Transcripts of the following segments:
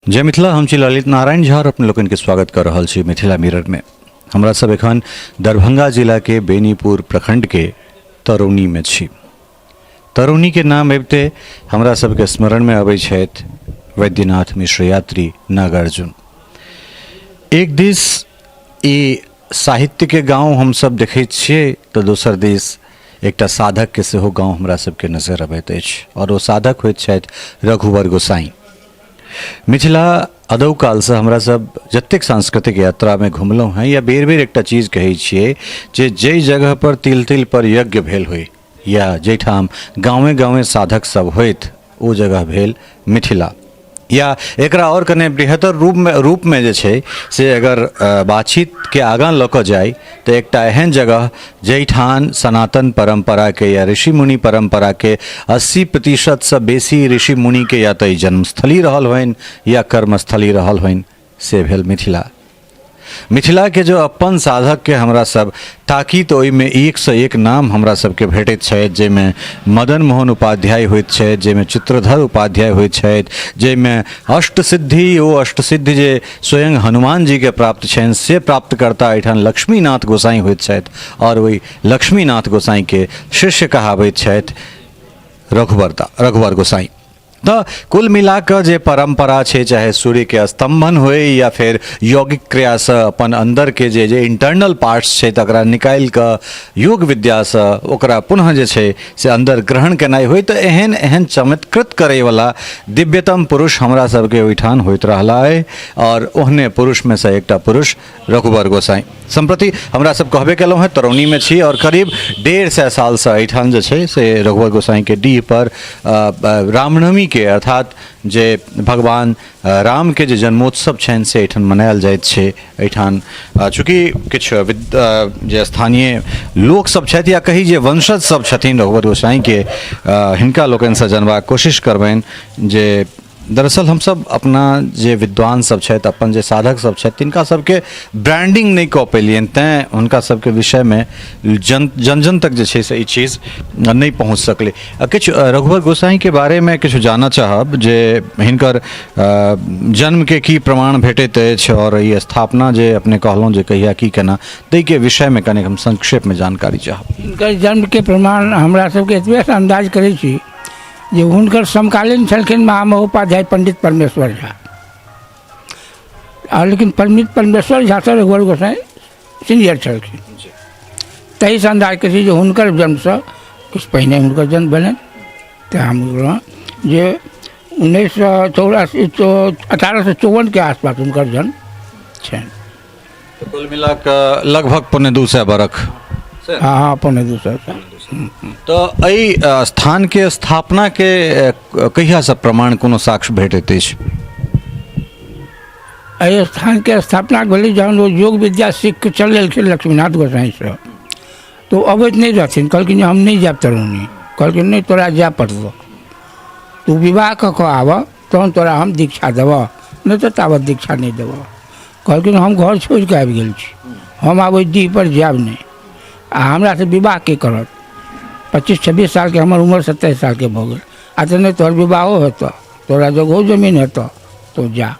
जय मिथिला। हम छी ललित नारायण झा और अपने लोकनि के स्वागत कर रहल छी मिथिला मिरर में। हमरा सब एखन दरभंगा जिला के बेनीपुर प्रखंड के तरौनी में छी। तरौनी के नाम अबिते हमरा सबके स्मरण में अबै छथि वैद्यनाथ मिश्र यात्री नागार्जुन। एक दिस ई साहित्य के गाँव हम सब देखै छियै तऽ दोसर दिस एकटा साधक के सेहो गाँव हमरा सबके नजर अबैत अछि और ओ साधक होइत छथि रघुवर गोसाई। मिथिला अदौ कालसँ हमरा सब जतेक सांस्कृतिक यात्रामे घुमलहुँ हेँ या बेर बेर एकटा चीज कहै छियै जे जाहि जगहपर तिल तिलपर यज्ञ भेल होइ या जाहिठाम गाँवे गाँवे साधक सब होथि ओ जगह भेल मिथिला। या एकरा आओर कने बृहतर रूपमे जे छै से अगर बातचीतके आगाँ लऽ कऽ जाइ तऽ एकटा एहन जगह जाहिठाम सनातन परम्पराके या ऋषि मुनि परम्पराके 80%सँ बेसी ऋषि मुनिके या तऽ ई जन्मस्थली रहल होइन या कर्मस्थली रहल होइन, से भेल मिथिला। मिथिलाके जो अपन साधकके हमरा सब ताकी तऽ ओहिमे एकसँ एक नाम हमरा सबके भेटैत छथि, जाहिमे मदन मोहन उपाध्याय होइत छथि, जाहिमे चित्रधर उपाध्याय होइत छथि, जाहिमे अष्टसिद्धि, ओ अष्टसिद्धि जे स्वयं हनुमान जीके प्राप्त छनि से प्राप्तकर्ता एहिठाम लक्ष्मीनाथ गोसाई होइत छथि और ओहि लक्ष्मीनाथ गोसाईके शिष्य कहाबैत छथि रघुवर गोसाई। तऽ कुल मिला कऽ जे परम्परा छै, चाहे सूर्यके स्तंभन होइ या फेर यौगिक क्रियासँ अपन अन्दरके जे जे इंटरनल पार्ट्स छै तकरा निकालि कऽ योग विद्यासँ ओकरा पुनः जे छै से अन्दर ग्रहण केनाइ होइ, तऽ एहन एहन चमत्कृत करैवला दिव्यतम पुरुष हमरा सबके ओहिठाम होइत रहला अइ और ओहने पुरुषमे सँ एकटा पुरुष रघुवर गोसाई। सम्प्रति हमरा सब कहबे केलहुँ हेँ तरौनीमे छी और करीब 150 सालसँ एहिठाम जे छै से रघुवर गोसाईके डीह पर रामनवमीके अर्थात जे भगवान रामके जे जन्मोत्सव छनि से एहिठाम मनायल जाइत छै। एहिठाम चूँकि किछु जे स्थानीय लोकसब छथि या कही जे वंशज सब छथिन रघुवर गोसाईके, हिनका लोकनिसँ जानबाक कोशिश करबनि जे दरअसल हमसब अपना जे विद्वान सब छथि, अपन जे साधक सब छथि, तिनका सबके ब्रांडिंग नहि कऽ पेलियनि, तैँ हुनका सबके विषयमे जन जन जन तक जे छै से ई चीज नहि पहुँच सकलै। आ किछु रघुवर गोसाईके बारेमे किछु जानऽ चाहब जे हिनकर जन्मके की प्रमाण भेटैत अछि और ई स्थापना जे अपने कहलहुँ जे कहिया की केना, ताहिके विषयमे कनेक हम संक्षेपमे जानकारी चाहब। हिनकर जन्मके प्रमाण हमरा सबके एतबे अन्दाज करै छी जे हुनकर समकालीन छलखिन महामहोपाध्याय पंडित परमेश्वर झा, आ लेकिन पंडित परमेश्वर झा सँ रघुवर गोसाई सीनियर छलखिन, ताहिसँ अन्दाज करै छी जे हुनकर जन्मसँ किछु पहिने हुनकर जन्म भेलनि। तऽ हम कहलहुँ जे 1984 1854के आसपास हुनकर जन्म छनि। तऽ कुल मिला कऽ लगभग 175 बरख। हँ हँ, 175 साल। तऽ एहि स्थानके स्थापनाके कहियासँ प्रमाण कोनो साक्ष्य भेटैत अछि? एहि स्थानके स्थापना भेलै जहन ओ योग विद्या सीख कऽ चलि एलखिन लक्ष्मीनाथ गोसाईसँ, तऽ ओ अबैत नहि रहथिन। कहलखिन जे हम नहि जायब तरौनी। कहलखिन नहि, तोरा जाय पड़तौ, तू विवाह कऽ कऽ आबऽ तहन तोरा हम दीक्षा देबऽ, नहि तऽ ताबत दीक्षा नहि देबऽ। कहलखिन हम घर छोड़ि कऽ आबि गेल छी, हम आब ओहि डीहपर जायब नहि, आ हमरासँ विवाह के करत? 25-26 सालके हमर उमर 27 सालके भऽ गेल। आ तऽ नहि तोहर विवाहो हेतऽ, तोरा जगहो जमीन हेतऽ, तो जा।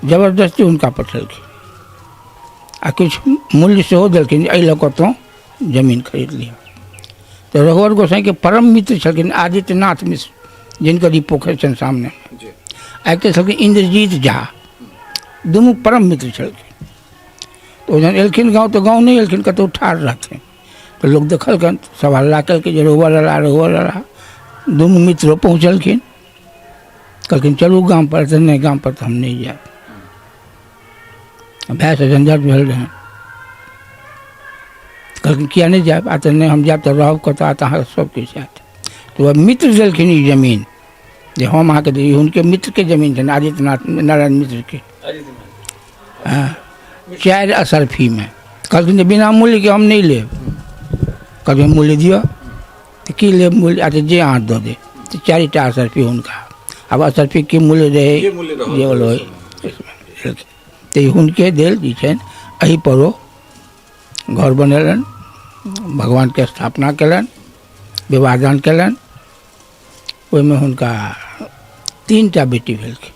जबरदस्ती हुनका पठेलखिन आ किछु मूल्य सेहो देलखिन, एहि लऽ कऽ तोँ जमीन खरीद लिहऽ। तऽ रघुवर गोसाईके परम मित्र छलखिन आदित्यनाथ मिश्र, जिनकर ई पोखरि छनि सामने, आ एकटा छलखिन इन्द्रजीत झा, दुनू परम मित्र छलखिन। तऽ ओ जहन एलखिन गाँव तऽ गाँव नहि एलखिन, कतहु ठाढ़ रहथिन तऽ लोक देखलकनि, सब हल्ला केलकै जे रघुवर लाला, रघुवर लाला। दुनू मित्रो पहुँचलखिन, कहलखिन चलू गामपर। तऽ नहि, गामपर तऽ हम नहि जायब, भायसँ झंझट भेल रहनि। कहलखिन किया नहि जायब? आ तऽ नहि, हम जायब तऽ रहब कतऽ, आ तऽ अहाँके सब किछु हैत। तऽ ओ मित्र देलखिन ई जमीन जे हम अहाँके दी, हुनके मित्रके जमीन छनि आदित्यनाथ नारायण मिश्रके। हँ, 4 असरफीमे। कहलखिन जे बिना मूल्यके हम नहि लेब। कहलखिन मूल्य दिअ। तऽ की लेब मूल्य? अच्छा जे अहाँ दऽ देब। तऽ 4टा असरफी हुनका, आब असरफीके मूल्य रहै जे होय, तऽ हुनके देल जे छनि। एहिपर ओ घर बनेलनि, भगवानके स्थापना कयलनि, विवाह दान कयलनि। ओहिमे हुनका 3टा बेटी भेलखिन।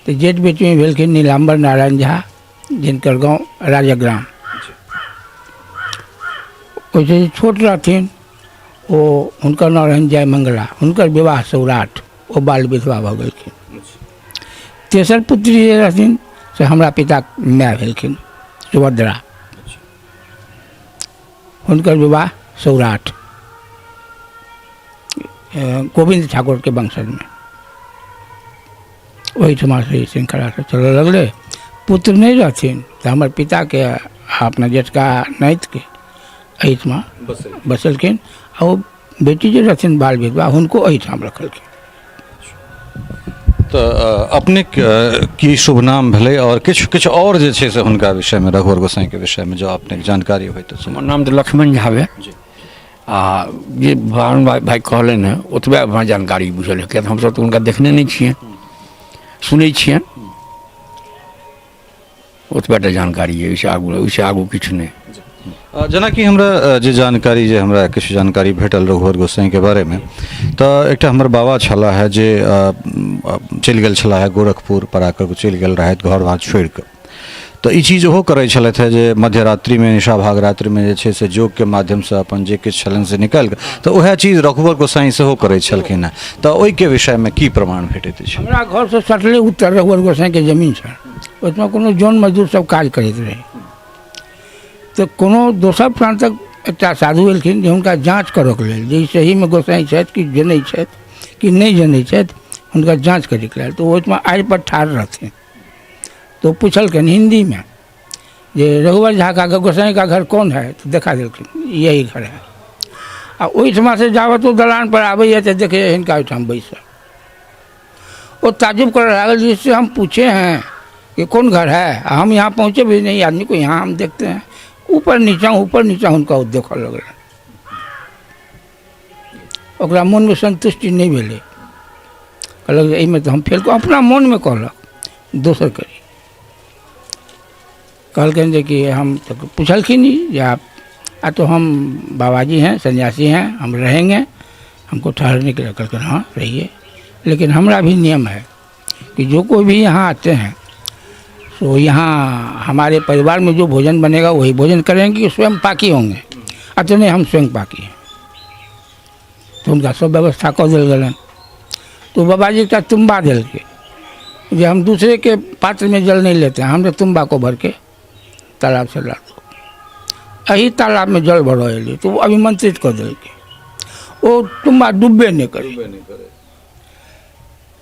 तऽ जेठ बेटीमे भेलखिन नीलाम्बर नारायण झा, जिनकर गाँव राजाग्राम। ओहिसँ जे छोट रहथिन ओ हुनकर नाम रहनि जयमंगला, हुनकर विवाह सौराठ, ओ बाल विधवा भऽ गेलखिन। तेसर पुत्री जे रहथिन से हमरा पिताक माय भेलखिन सुभद्रा, हुनकर विवाह सौराठ गोविन्द ठाकुरके वंशजमे। ओहिठुमासँ ई श्रृंखला सब चलऽ लगलै। पुत्र नहि रहथिन तऽ हमर पिताके आ अपना जेठका नातिके एहिठुमा बसेलखिन आ ओ बेटी जे रहथिन बाल विधवा हुनको एहिठाम रखलखिन। तऽ अपनेक की शुभ नाम भेलै आओर किछु किछु आओर जे छै से हुनका विषयमे, रघुवर गोसाईके विषयमे जँ अपनेके जानकारी होइ तऽ। हमर नाम तऽ लक्ष्मण झा भेल आ जे भगवान भाइ कहलनि हेँ ओतबे हमरा जानकारी बुझल है, किया तऽ हमसब तऽ हुनका देखने नहि छियनि, सुनै छियनि, ओतबे टा जानकारी अइ, ओहिसँ आगू किछु नहि। जेनाकि हमरा जे जानकारी, जे हमरा किछु जानकारी भेटल रघुवर गोसाईके बारेमे, तऽ एकटा हमर बाबा छलाह हे जे चलि गेल छलाह हे गोरखपुर, पड़ा कऽ चलि गेल रहथि घर बार छोड़ि कऽ। तऽ ई चीज ओहो करै छलथि हे जे मध्यरात्रिमे, निशाभाग रात्रिमे जे छै से योगके माध्यमसँ अपन जे किछु छलनि से निकालि कऽ, तऽ उएह चीज रघुवर गोसाई सेहो करै छलखिन हेँ। तऽ ओहिके विषयमे की प्रमाण भेटैत अछि? हमरा घरसँ सटले उत्तर रघुवर गोसाईके जमीन छल, ओहिठाम कोनो जन मजदूर सब काज करैत रहै। तऽ कोनो दोसर प्रान्तक एकटा साधु एलखिन जे हुनका जाँच करऽके लेल जे ई सहीमे गोसाई छथि कि जनै छथि कि नहि जनै छथि, हुनका जाँच करैके लेल। तऽ ओहिठमा आड़िपर ठाढ़ रहथिन, तो पुछलखिन हिंदी में जे रघुवर झा का गोसाई का घर कौन है? तो देखा देलखिन, यही घर है। आ ओहिठमा से जाबत ओ दलान पर आबैए तऽ देखैए हिनका ओहिठाम बैसल। ओ ताजुब करऽ लागल जिससे हम पूछे हैं कि कौन घर है, आ हम यहाँ पहुँचे भी नहीं, आदमी को यहाँ हम देखते हैं ऊपर नीचा ऊपर नीचा। हुनका ओ देखऽ लगल, ओकरा मोनमे सन्तुष्टि नहि भेलै। कहलक जे एहिमे तऽ हम फेल, अपना मोनमे कहलक दोसर करी। कहलकनि जे कि हम तऽ पुछलखिन ई जे आप आ तो हम बाबाजी हैं, सन्यासी हैं, हम रहेंगे, हमको ठहरने के लिए। कहलखिन हाँ रहिए, लेकिन हमरा भी नियम है कि जो कोई भी यहाँ आते हैं तो यहाँ हमारे परिवार में जो भोजन बनेगा वही भोजन करेंगे कि स्वयं पाकी होंगे? अच्छा नहीं, हम स्वयं पाकी हैं। तो हुनका सब व्यवस्था कऽ देल गेलनि। तो बाबाजी एकटा तुम्बा देलकै जे हम दूसरे के पात्र में जल नहीं लेते हैं, हमने तुम्बा को भर के तालाब से ला दो, एही तालाब में जल भरऽ एलियै। तऽ ओ अभिमंत्रित कऽ देलकै, ओ तुम्बा डूबबे नहि करै।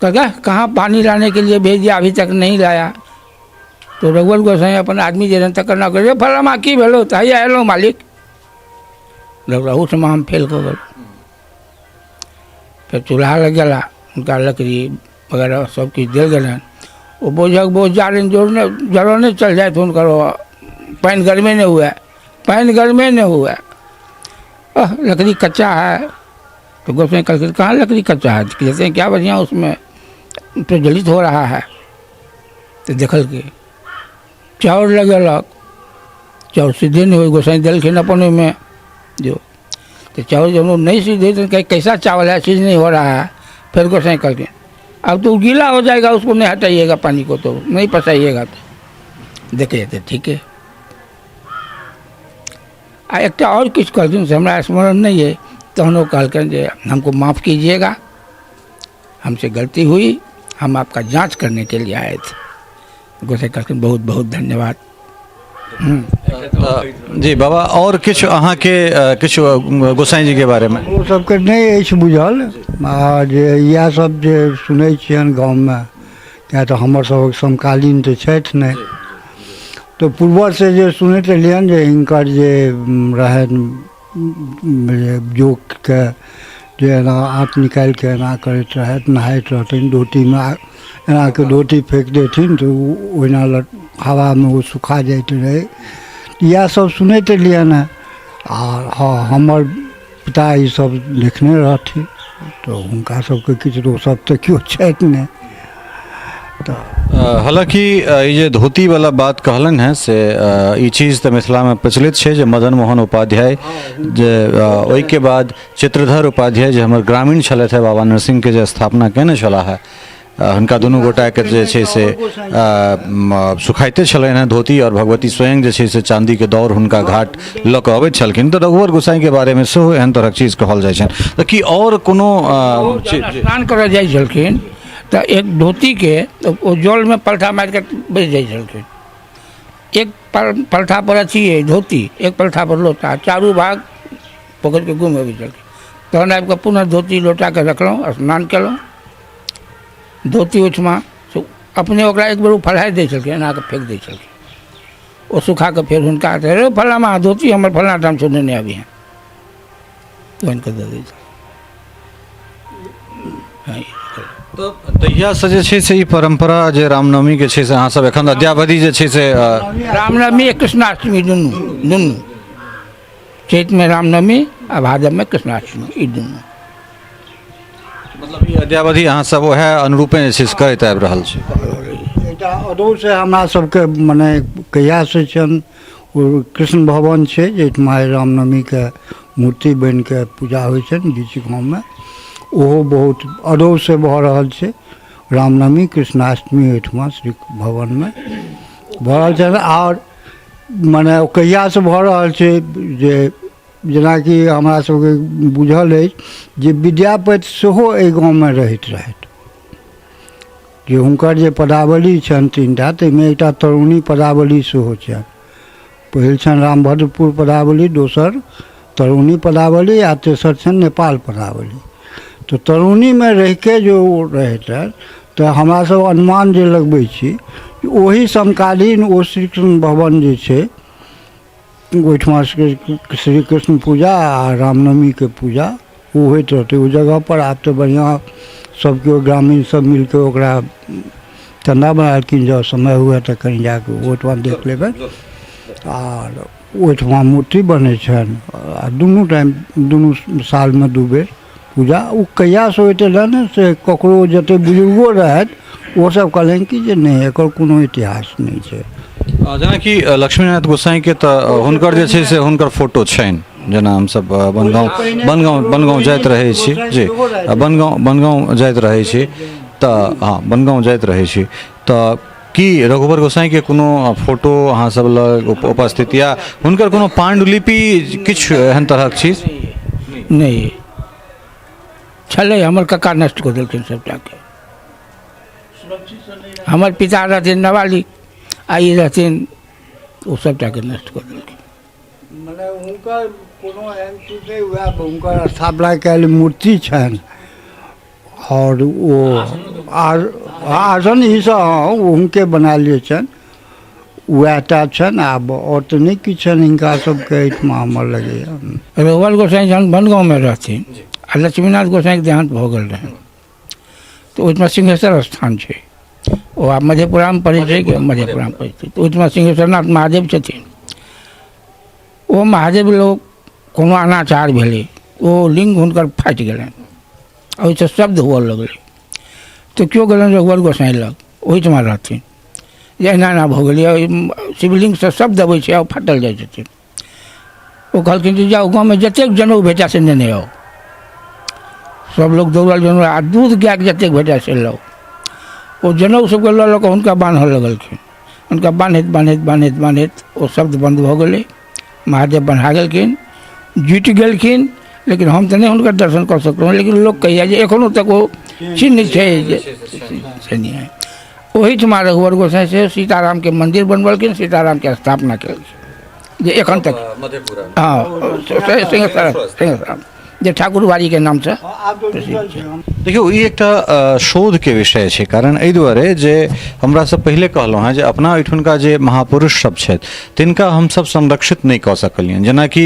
कहलकै कहाँ पानी लाने के लिए भेज दिया, अभी तक नहीं लाया। तो रघुवर गोसाई अपन आदमी जे रहनि तकर नाम कहै, फलामा की भेलो? तऽ हैया एलहुँ मालिक। ओहूठमा हम फेल कऽ गेलहुँ। फेर चूल्हा लग गेला, हुनका लकड़ी वगैरह सब किछु देल गेलनि। ओ बोझक बोझ जारनि जोड़ने जरौने चल जाथि हुनकर, ओ पानि गर्मे नहि हुए, पानि गर्मे नहि हुए। अह लकड़ी कच्चा है। तो गोसाई कहलखिन कहाँ लकड़ी कच्चा है? कहते हैं क्या बढ़िया उसमें प्रज्वलित हो रहा है। तऽ देखलकै, चाउर लगेलक, चाउर सीधे नहि होइ। गोसाई देलखिन अपन ओहिमे जो, तऽ चाउर जब ओ नहि सीधे तऽ कहे कैसा चावल है, सीध नहीं हो रहा है। फेर गोसाई कहलखिन अब तो गीला हो जाएगा, उसको नहीं हटाइएगा, पानी को तो नहीं पसाइएगा। तो देखे तऽ ठीक है। आ एकटा आओर किछु कहलखिन से हमरा स्मरण नहि अइ। तहन ओ कहलखिन जे हमको माफ़ कीजिएगा, हमसे गलती हुई, हम आपका जांच करने के लिए आए थे। गोसाई कहलखिन बहुत बहुत धन्यवाद। जी बाबा, आओर किछु अहाँके किछु गोसाई जी के बारेमे? ओ सबके नहि अछि बुझल, आ जे इएह सब जे सुनै छियनि गाँवमे, किएक तऽ हमर सबक समकालीन तऽ छथि नहि, तऽ पूर्वजसँ जे सुनैत एलियनि जे हिनकर जे रहनि जे जोगके जे एना आँत निकालिके एना करैत रहथि, नहाइत रहथिन, धोतीमे एनाके धोती फेक देथिन तऽ ओ ओहिना हवामे ओ सुखा जाइत रहै। इएह सब सुनैत एलियनि हँ। आ हँ, हमर पिता ईसब देखने रहथिन, तऽ हुनका सबके किछु दोसर तऽ केओ छथि नहि। तऽ हालाँकि ई जे धोतीवला बात कहलनि हेँ से ई चीज तऽ मिथिलामे प्रचलित छै जे मदन मोहन उपाध्याय जे ओहिके बाद चित्रधर उपाध्याय जे हमर ग्रामीण छलथि हेँ, बाबा नरसिंहके जे स्थापना कयने छलाह हेँ, हुनका दुनू गोटाके जे छै से सुखाइते छलनि हेँ धोती आओर भगवती स्वयं जे छै से चाँदीके दौड़ हुनका घाट लऽ कऽ अबैत छलखिन। तऽ रघुवर गोसाईके बारेमे सेहो एहन तरहक चीज कहल जाइ छनि। तऽ की आओर कोनो स्नान करऽ जाइ छलखिन तऽ एक धोतीके ओ जलमे पलथा मारिके बैस जाइ छलखिन। एक पलथा पर अथी अइ धोती, एक पलथा पर लोटा, चारू भाग पोखरिके घुमि अबै छलखिन। तहन आबि कऽ पुनः धोती लोटाके रखलहुँ, स्नान केलहुँ। धोती ओहिठमा अपने ओकरा एक बेर ओ फलहारि दै छलखिन, एना कऽ फेक दै छलखिन। ओ सुखा कऽ फेर हुनका रे फलामा धोती हमर फलाना ठाम छौ, नेने अबिहेँ, आनि कऽ दऽ दै छलखिन। तऽ तहियासँ जे छै से ई परम्परा जे रामनवमीके छै से अहाँसभ एखन अद्यावधि जे छै से रामनवमी आ कृष्णाष्टमी दुनू दुनू चैतमे रामनवमी आ भादवमे कृष्णाष्टमी, ई दुनू मतलब ई अद्यावधि अहाँसभ उएह अनुरूपे जे छै से करैत आबि रहल छी। एकटा अदौसँ हमरा सबके मने कहियासँ छनि ओ कृष्ण भवन छै जाहिठमा रामनवमीके मूर्ति बनिके पूजा होइ छनि बीच गाँवमे, ओहो बहुत अदौसँ भऽ रहल छै। रामनवमी कृष्णाष्टमी ओहिठमा श्री भवनमे भऽ रहल छनि। आओर मने ओ कहियासँ भऽ रहल छै जे जेनाकि हमरा सबके बुझल अछि जे विद्यापति सेहो एहि गाँवमे रहैत रहथि, जे हुनकर जे पदावली छनि तीनटा ताहिमे एकटा तरुणी पदावली सेहो छनि। पहिल छनि रामभद्रपुर पदावली, दोसर तरुणी पदावली आ तेसर छनि नेपाल पदावली। तऽ तरुणीमे रहिके जे ओ रहैत रहथि तऽ हमरा सब अनुमान जे लगबै छी ओहि समकालीन ओ श्रीकृष्ण भवन जे छै ओहिठमा श्री कृष्ण पूजा आ रामनवमीके पूजा ओ होइत रहतै ओहि जगहपर। आब तऽ बढ़िआँ सब केओ ग्रामीण सब मिलके ओकरा चन्दा बनेलखिन, जँ समय हुए तऽ कनि जाकऽ ओहिठमा देख लेबै। आर ओहिठमा मूर्ति बनै छनि आ दुनू टाइम दुनू सालमे 2 बेर पूजा। ओ कहियासँ होइत एलनि से ककरो जतेक बुजुर्गो रहथि ओसब कहलनि कि जे नहि एकर कोनो इतिहास नहि छै। जेनाकि लक्ष्मीनाथ गोसाईके तऽ हुनकर जे छै से हुनकर फोटो छनि, जेना हमसब बनगाँव बनगाँव बनगाँव जाइत रहै छी जी, बनगाँव बनगाँव जाइत रहै छी तऽ हँ बनगाँव जाइत रहै छी तऽ की रघुवर गोसाईके कोनो फोटो अहाँ सब लग उपस्थित या हुनकर कोनो पाण्डुलिपि किछु एहन तरहक चीज नहि छलै? हमर कक्का नष्ट कऽ देलखिन सबटाके। हमर पिता रहथिन नाबालिग आ ई रहथिन, ओ सबटाके नष्ट कऽ देलखिन। मने हुनकर कोनो एहन चीज नहि, उएह हुनकर स्थापना कयल मूर्ति छनि आओर ओ आसन ईसब हँ हुनके बनायल छनि, उएह टा छनि। आब आओर तऽ नहि किछु छनि हिनका सबके एहिठमा हमर लगैए। रघुवर गोसाई जहन बनगाँवमे रहथिन आ लक्ष्मीनाथ गोसाईके देहान्त भऽ गेल रहनि तऽ ओहिठमा सिंहेश्वर स्थान छै, ओ आब मधेपुरामे पड़ै छै कि मधेपुरामे पड़ै छै, तऽ ओहिठमा सिंहेश्वरनाथ महादेव छथिन। ओ महादेव लोग कोनो अनाचार भेलै, ओ लिंग हुनकर फाटि गेलनि, ओहिसँ शब्द हुअ लगलै। तऽ केओ गेलनि रघुवर गोसाई लग, ओहिठमा रहथिन, जे एना एना भऽ गेलै, शिवलिंगसँ शब्द अबै छै आ फाटल जाइ छथिन। ओ कहलखिन जे जाउ गाँवमे जतेक जनउ भेटए से नेने आउ। सब लोग दौड़ल जनउ आ दूध गायके जतेक भेटए से लाउ। ओ जनउ सबके लऽ लऽ कऽ हुनका बान्हऽ लगलखिन। हुनका बान्हैत बान्हैत बान्हैत बान्हैत ओ शब्द बन्द भऽ गेलै, महादेव बन्हा गेलखिन, जुटि गेलखिन। लेकिन हम तऽ नहि हुनकर दर्शन कऽ सकलहुँ, लेकिन लोक कहैए जे एखनो तक ओ चिन्ह छै जे से नहि है। ओहिठमा रघुवर गोसाई से सीतारामके मन्दिर बनबलखिन, सीतारामके स्थापना केलखिन जे एखन तक हँ सिंहेश्वर सिंहेश्वर जे ठाकुरबाड़ीके नामसँ प्रसिद्ध छै। देखियौ ई एकटा शोधके विषय छै, कारण एहि दुआरे जे हमरा सब पहिले कहलहुँ हेँ जे अपना ओहिठुनका जे महापुरुष सब छथि तिनका हमसब संरक्षित नहि कऽ सकलियनि। जेनाकि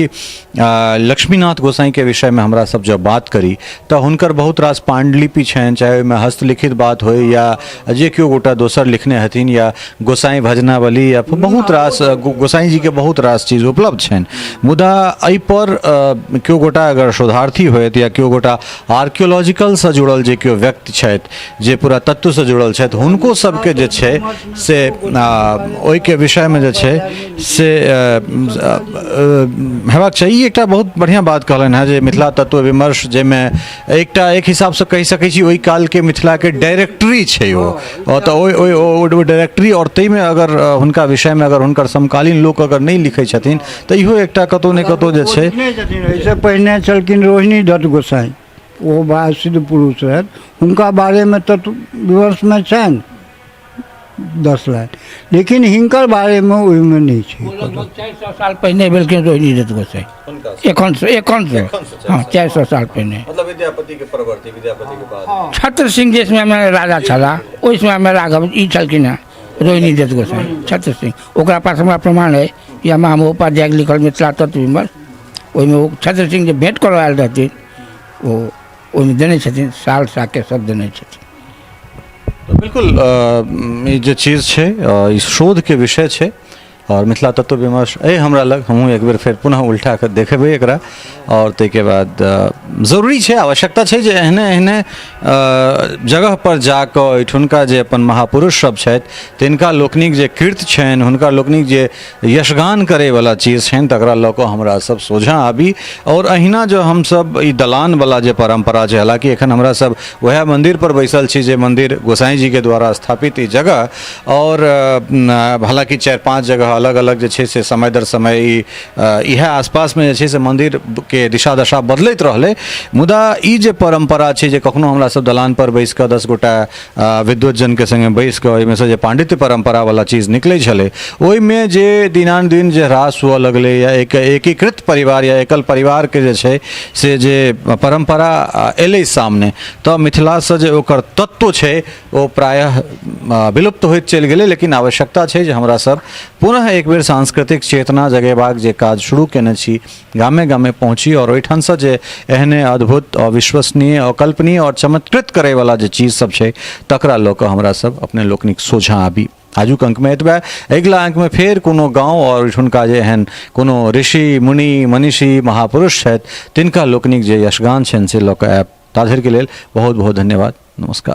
लक्ष्मीनाथ गोसाईके विषयमे हमरा सब जँ बात करी तऽ हुनकर बहुत रास पाण्डुलिपि छनि, चाहे ओहिमे हस्तलिखित बात होइ या जे केओ गोटा दोसर लिखने हथिन या गोसाई भजनावली या बहुत रास गोसाई जीके बहुत रास चीज उपलब्ध छनि। मुदा एहिपर केओ गोटा अगर शोधार्थी शोधार्थी होथि या केओ गोटा आर्कियोलॉजिकलसँ जुड़ल जे केओ व्यक्ति छथि, जे पुरातत्वसँ जुड़ल छथि, हुनको सबके जे छै से ओहिके विषयमे जे छै से हेबाक चाही। ई एकटा बहुत बढ़िआँ बात कहलनि हेँ जे मिथिला तत्व विमर्श, जाहिमे एकटा एक हिसाबसँ कहि सकै छी ओहि कालके मिथिलाके डायरेक्टरी छै ओ, तऽ ओहि ओहि ओ डायरेक्टरी आओर ताहिमे अगर हुनका विषयमे अगर हुनकर समकालीन लोक अगर नहि लिखै छथिन तऽ इहो एकटा कतहु ने कतहु जे छै। लिखने छथिन। एहिसँ पहिने छलखिन रोहिणी दत्त गोसाई, ओ बा सिद्ध पुरुष रहथि, हुनका बारेमे तत्व विमर्शमे छनि 10 लाइन, लेकिन हिनकर बारेमे ओहिमे नहि छै। ओ लगभग 400 साल पहिने भेलखिन रोहिणी दत्त गोसाई, एखनसँ एखनसँ हँ 400 साल पहिने। मतलब विद्यापति के परवर्ती, विद्यापति के बाद। छत्र सिंह जे समयमे राजा छलाह ओहि समयमे राघव ई छलखिन हेँ रोहिणी दत्त गोसाई, छत्र सिंह। ओकरा पास हमरा प्रमाण अइ या महामहोपाध्यायके लिखल मिथिला तत्व विमर्श, ओहिमे ओ छत्र सिंह जे भेँट करऽ आयल रहथिन ओ ओहिमे देने छथिन, साल साके सब देने छथिन। तऽ बिल्कुल ई जे चीज छै ई शोधके विषय छै आओर मिथिला तत्व विमर्श अइ हमरा लग, हमहूँ एक बेर फेर पुनः उल्टा कऽ देखेबै एकरा आओर ताहिके बाद जरूरी छै, आवश्यकता छै जे एहने एहने जगहपर जाकऽ एहिठुनका जे अपन महापुरुष सब छथि तिनका लोकनिक जे कीर्त छनि, हुनका लोकनिक जे यशगान करैवला चीज छनि तकरा लऽ कऽ हमरा सब सोझाँ आबी। आओर अहिना जो हमसब ई दलानवला जे परम्परा छै, हालाँकि एखन हमरा सब वएह मन्दिरपर बैसल छी जे मन्दिर गोसाई जीके द्वारा स्थापित ई जगह, आओर हालाँकि 4-5 जगह अलग अलग जे छै से समय दर समय ई इएह आसपासमे जे छै से मन्दिरके दिशा दशा बदलैत रहलै, मुदा ई जे परम्परा छै जे कखनो हमरा सब दलानपर बैस कऽ 10 गोटा विद्वज्जनके सङ्गे बैस कऽ ओहिमेसँ जे पाण्डित्य परम्परावला चीज निकलै छलै ओहिमे जे दिनानुदिन जे ह्रास हुअ लगलै या एक एकीकृत परिवार या एकल परिवारके जे छै से जे परम्परा एलै सामने, तऽ मिथिलासँ जे ओकर तत्व छै ओ प्रायः विलुप्त होइत चलि गेलै। लेकिन आवश्यकता छै जे हमरा सब पुनः एक बेर सांस्कृतिक चेतना जगेबाक जे काज शुरू केने छी, गामे गामे पहुँची आओर ओहिठामसँ जे एहने अद्भुत, अविश्वसनीय, अकल्पनीय आओर चमत्कृत करैवला जे चीज सब छै तकरा लऽ कऽ हमरा सब अपने लोकनिक सोझाँ आबी। आजुक अंकमे एतबे, अगिला अंकमे फेर कोनो गाँव आओर ओहिठुनका जे एहन कोनो ऋषि मुनि मनीषी महापुरुष छथि तिनका लोकनिक जे यशगान छनि से लऽ कऽ आयब। ताधरिके लेल बहुत बहुत धन्यवाद, नमस्कार।